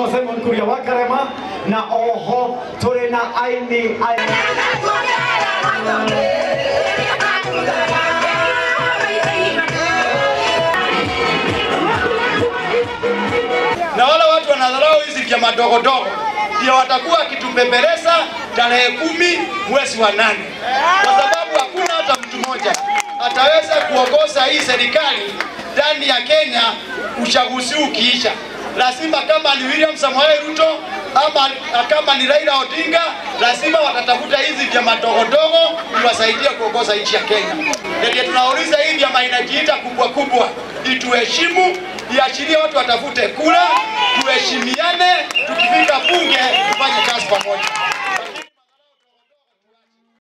Simon Kuria wa Karema na oho turi na aini na wala watu wanadharau hizi vyama dogo dogo ndio watakuwa kitupeperesa tarehe 10 mwezi wa 8, kwa sababu hakuna hata mtu mmoja ataweza kuongoza hii serikali ndani ya Kenya uchaguzi ukiisha. Lazima kama ni William Samoei Ruto ama kama ni Raila Odinga, lazima watatafuta hizi vyama dogo dogo iwasaidie kuongoza nchi ya Kenya. Ndio tunauliza hii vyama inajiita kubwa kubwa ituheshimu, iachilie watu watafute kura, tuheshimiane, tukifika bunge tufanye kazi pamoja.